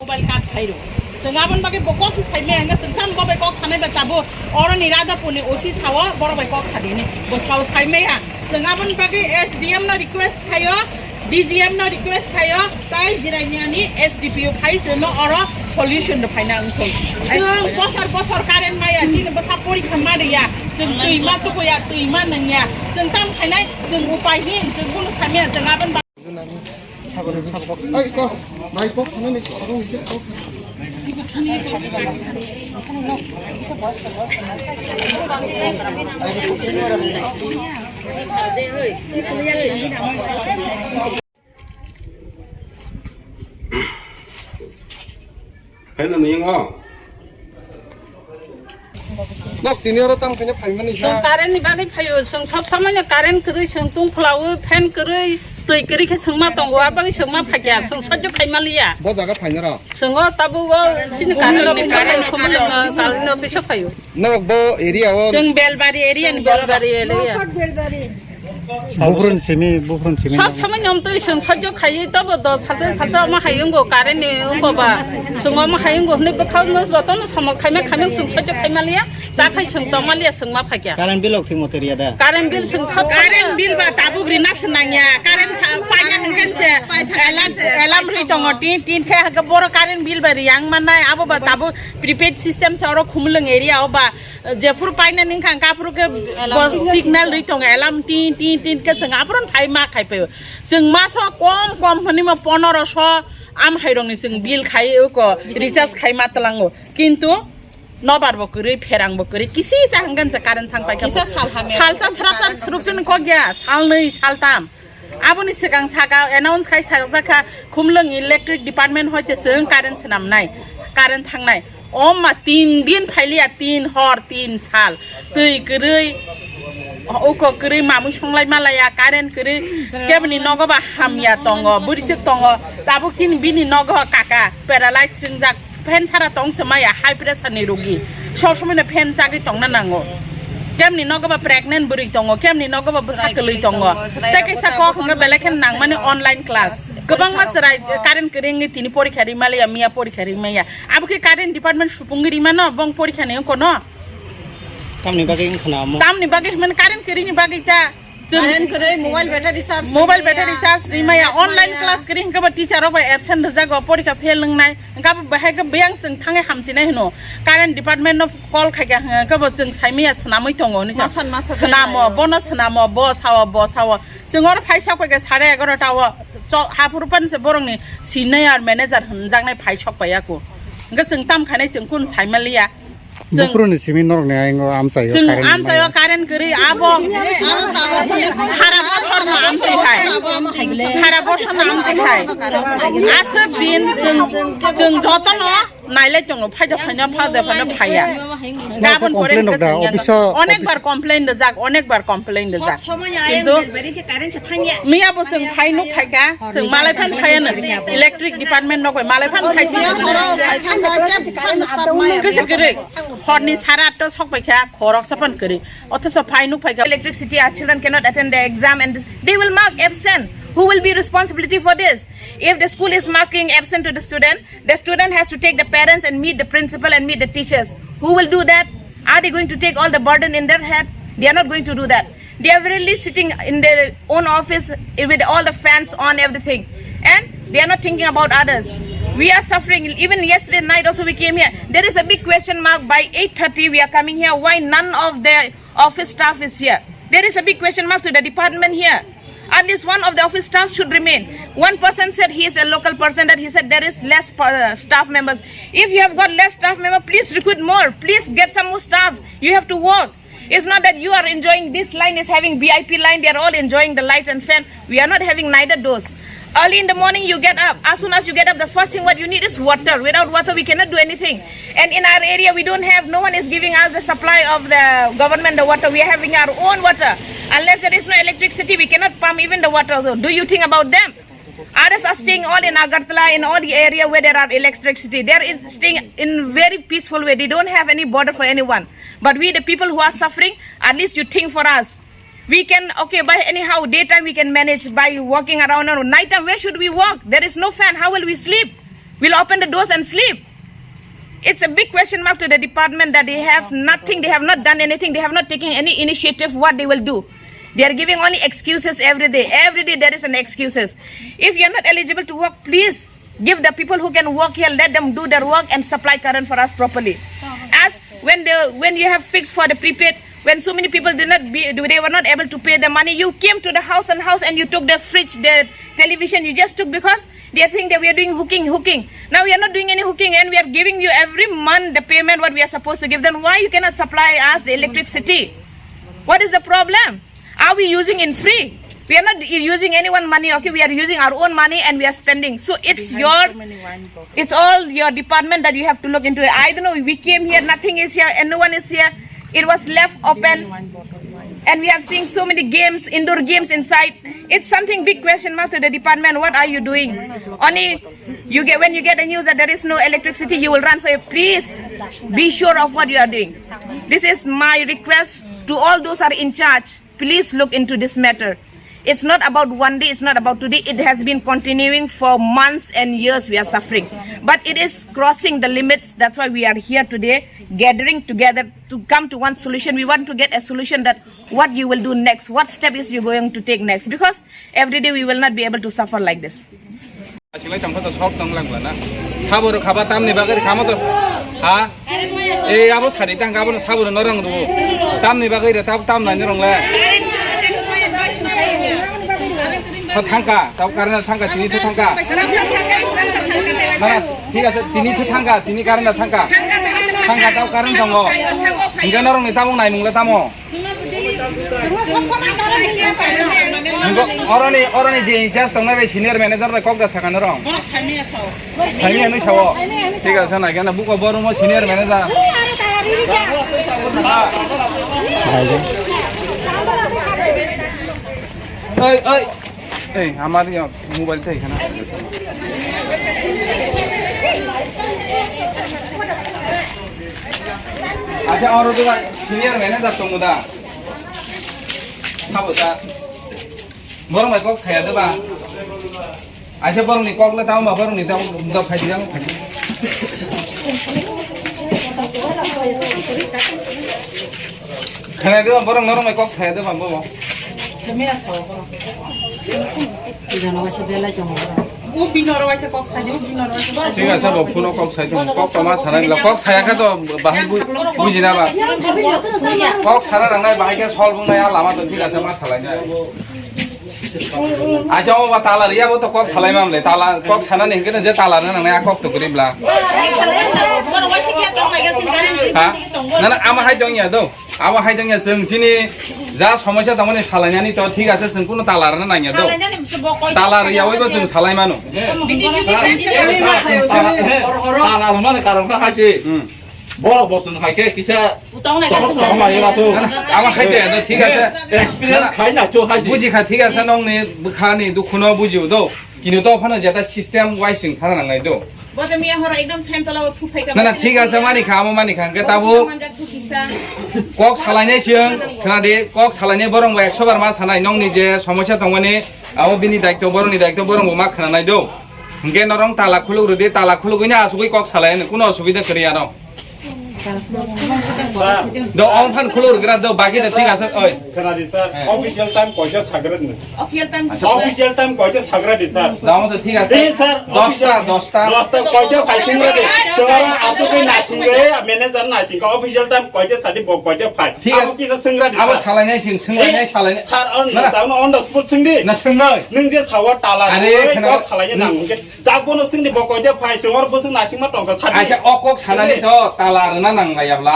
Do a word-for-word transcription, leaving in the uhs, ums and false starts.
Mobile card phairo. Chwng aboni bagwi bo kok se saimaya hwnka chwng tamo bo bai kok sanai bai tabuk. Oro ni Radhapur ni O C sao borok bai kok sadini. Bo sao saimaya. Chwng aboni bagwi S D M no request khaio, D G M no request khaio, tai Jirania ni S D P O phai chwngno oro solution rw phaina wngthung. Chwng bosor bosor current maya, chini bwsa porikha ma rwya, chwng twi ma tukuya, twi ma nangya, chwng tam khainai, chwng upai hin, chwng kunu samya, chwng aboni bagwi Haino niyang o. Nok tini oro tang phainya phaimani sa. Chwng current ni bagwi phaio, chwng sob somoi no current kwrwi, chwng tungphla o, fan kwrwi, twi kwrwi khe chwng ma tongo, abagwi chwng ma phaikya, chwng sojjo khaimaliya. Bo jaga phaina rw. Chwng o tabuk o chini current office o phaio, current office o phaio. Nok bo area o. Chwng Belbari area ni borok. Belbari area. Buphurun simi, buphurun simi. Sob somoi nyom twi chwng sojjo khaiwi tobo do salsa salsa omo hai wngo current ni wngo ba. Chwng omo hai wngo hwnwi bwkha no joto no somol khaima khaima chwng sojjo khaima liya. Ta khai chwng tongma liya chwng ma phaikya. Current bill ok thwimo teriya da. Current bill chwng kha. Current bill ba tabuk rina swnangya. Current paina hwnkhe se alarm, alarm rwi tongo tin tin khe hake boro current bill ba riyang mannai abo ba tabuk prepaid system se oro Khumulwng area o ba. Jephuru painani wngkha, hwnkhe aphuru khe bo signal rwi tongo, alarm tin, tin, tin khe chwng aphuru phai ma khai phaio. Chwng maso kom kom hwnwi ma ponero so am hairokni chwng bill khai uko, recharge khai ma tlango. Kintu nobar bo kwrwi, pherang bo kwrwi, kisi cha hwnkhe cha current thang paikha. Kisa sal hamya. Salsa srapsa srupsani kok ya, salnwi, saltam. Aboni swkang saka announce khai sajak kha, Khumulwng electric department hoite chwng current swnamnai, current thangnai. O ma tin din phailiya, tin hor, tin sal. Twi kwrwi, uko kwrwi mamui songlai malaya, current kwrwi. Keboni nogo ba hamya tongo, bwrwisuk tongo. Tabuk chini bini nogo kaka, paralyze wngjak. Fan sara tong se maya, high pressure ni rogi. Sob somoi no fan chagwi tongna nango. Kemni nogo ba pregnant bwrwi tongo, kemni nogo ba bwsa kwlwi tongo. Tei kaisa kok hwnkhe belai khe nangmani online class. Kwbangma chwrai current kwrwi wngwi tini porikha rimaliya, miya porikha rimaya. Abo khe current department supungwi rimano, bong porikha ni wngkha no. Tamni bagwi wngkha na omo? Tamni bagwi hwnmani current kwrwi ni bagwi ta. Chwng current kwrwi, mobile battery charge mobile rwmaya. Battery charge rwmaya, online class kwrwi hwnkhe bo teacher rok bai absent rwjago, porikha fail wngnai. Hwnkhe bo bahai khe biyang chwng thangwi hamchinai hwno. Current department no call khaikha hwnkhe bo chwng saimaya swnamwi tongo hwnwi sa. Masa masa swnamo, belai bono swnamo, bo sao, bo sao. Chwng oro phai sak paikha sare egarota o. Chok haphuru pan se borokni senior manager hwnjaknai phai sok paiya kho. Hwnkhe chwng tam khainai chwng kun saimaliya. Chwng buphuruni simi norokni ayang o amchaio chwng current amchaio maya. Current kwrwi abo, abo sara bosorno amchai hai. Sara bosorno amchai hai. Aswk din chwng, chwng jotono nailai tongo, phaida phaina, phaida phaina phaiya. Gabon pore complain rok da, office o, onekbar complain rwjak, onekbar complain rwjak. Kintu miya bo chwng phai nuk phaikha, chwng malai phan phaiya no. Electric department nok bai malai phan phaisi. Kisa kwrwi, horni sara atta sok paikha, khorok sapan kwrwi. Othoso phai nuk phaikha. Electricity, our children cannot attend the exam and they will mark absent. Who will be responsibility for this? If the school is marking absent to the student, the student has to take the parents and meet the principal and meet the teachers. Who will do that? Are they going to take all the burden in their head? They are not going to do that. They are really sitting in their own office with all the fans on, everything. And they are not thinking about others. We are suffering. Even yesterday night also we came here. There is a big question mark. By eight thirty we are coming here. Why none of the office staff is here? There is a big question mark to the department here. At least one of the office staff should remain. One person said he is a local person, that he said there is less uh, staff members. If you have got less staff member, please recruit more. Please get some more staff. You have to work. It's not that you are enjoying, this line is having V I P line, they are all enjoying the lights and fan. We are not having neither those. Early in the morning you get up. As soon as you get up, the first thing what you need is water. Without water, we cannot do anything. And in our area, we don't have, no one is giving us the supply of the government, the water. We are having our own water. Unless there is no electricity, we cannot pump even the water also. Do you think about them? Others are staying all in Agartala, in all the area where there are electricity. They are in, staying in very peaceful way. They don't have any bother for anyone. But we, the people who are suffering, at least you think for us. We can, okay, by anyhow, daytime we can manage by walking around. Or nighttime, where should we walk? There is no fan. How will we sleep? We'll open the doors and sleep. It's a big question mark to the department that they have nothing, they have not done anything, they have not taken any initiative what they will do. They are giving only excuses every day. Every day there is an excuses. If you are not eligible to work, please give the people who can work here, let them do their work and supply current for us properly. As when the, when you have fixed for the prepaid, when so many people did not be, they were not able to pay the money, you came to the house and house and you took the fridge, the television, you just took because they are saying that we are doing hooking, hooking. Now we are not doing any hooking and we are giving you every month the payment what we are supposed to give. Then why you cannot supply us the electricity? What is the problem? Are we using in free? We are not using anyone money, okay? We are using our own money and we are spending. So it's your, it's all your department that you have to look into it. I don't know, we came here, nothing is here, and no one is here. It was left open. And we have seen so many games, indoor games inside. It's something big question mark to the department. What are you doing? Only you get, when you get the news that there is no electricity, you will run for it. Please be sure of what you are doing. This is my request to all those are in charge. Please look into this matter. It's not about one day, it's not about today. It has been continuing for months and years we are suffering. But it is crossing the limits. That's why we are here today, gathering together to come to one solution. We want to get a solution that what you will do next, what step is you going to take next, because every day we will not be able to suffer like this. Asilai tongkha to sok tong lang lana. Saboro khaba tamni bagwi khamo to. Ha? E abo sari tang abo saboro norong ru. Tamni bagwi re tab tam nai norong le. Tho thangka, tab karena thangka tini tho thangka. Mana, thik ase, tini tho thangka, tini karena thangka. Thangka tab karena tongo. Hingga norong ni tabung nai mungla tamo. Nunggo, oroni, oroni je in charge tongnai bai senior manager bai kok da sakha norong. Saimya hinwi sao. Thik ase, naikhe na buko bo room o senior manager. Oi, oi. Ei, amar yo mobile thai khana. Acha, oro to senior manager tongo da. Sabo da. Borok bai kok saya da ba. Acha, borok ni kok le tamo ba, borok ni tamo da khai diya. Khana da borok norok bai kok saya da ba bo. Thik ase, bo phone o kok sai thung. Kok toma sanai la. Kok saya kha to bahai bu-, buji na ba. Kok sana nangnai bahai khe sol bungnai a lama to thik ase ma salai nai. Acha, o ba tala riya bo to kok salai mam le. Tala kok sana ni hingke je tala na nangnai a kok to gori bla. Ha? Na, na, ama hai dong ya do. Abo hai tongya chwng chini ja somosya tongmani salainani to thik ase, chwng kuno tala rwna nangya do. Salainani bo koi tala rwya oibo chwng salai mano. Bini bini Tala rwmani karon kha hai se. Hmm. Borok bo chwng hai khe kisa Utong nai tong kha. Tong lai la to. Abo hai te do thik ase. Experience khai na to hai se. Buji kha thik ase, nongni bwkhani dukhuno bujio do. Kini to phano jeta system wise wng thana nangnai do. Bo to miya horo ekdom fan tola o thuphai ka. Na, na, thik ase, mani kha, amo mani kha, hwnkhe tabo manjak thukisa. Kok salainai chwng, khna di, kok salainai borong bo ekso bar ma sanai, nongni je somosya tongmani, abo bini daitto, boroni daitto, borong bo ma khnanai do. Hwnkhe norong tala khuluk rwdi, tala khulugwi no asugwi kok salai, kuno osubida kwrwi aro. Do, ong phan khulur gra do, bagi da thik ase, oi. Khna di, sir. Eh. Official time koita sagra di? Official time. Official time koita sagra di, sir? Da, amo to thik ase. Eh, sir, dosta, official dosta. Dosta koita phai singra di? Sir, achu ke na singra, manager na singra. Official time koita sadi bo koita phai. Thik ase. Abo kisa singra di, abo sir? Salainai sing, singrainai, eh, salainai. Sir, on, na, na. Tamo on the spot sing di. Na, singnai. Nung je sawa tala. Are, oi, khna. Kok salainai nang, hwnkhe. Dak bono singni bo koide phai, singor bwswk naisingma tongkha, sadi. Acha, o kok sanani singni to tala rwna nang lai ya bla.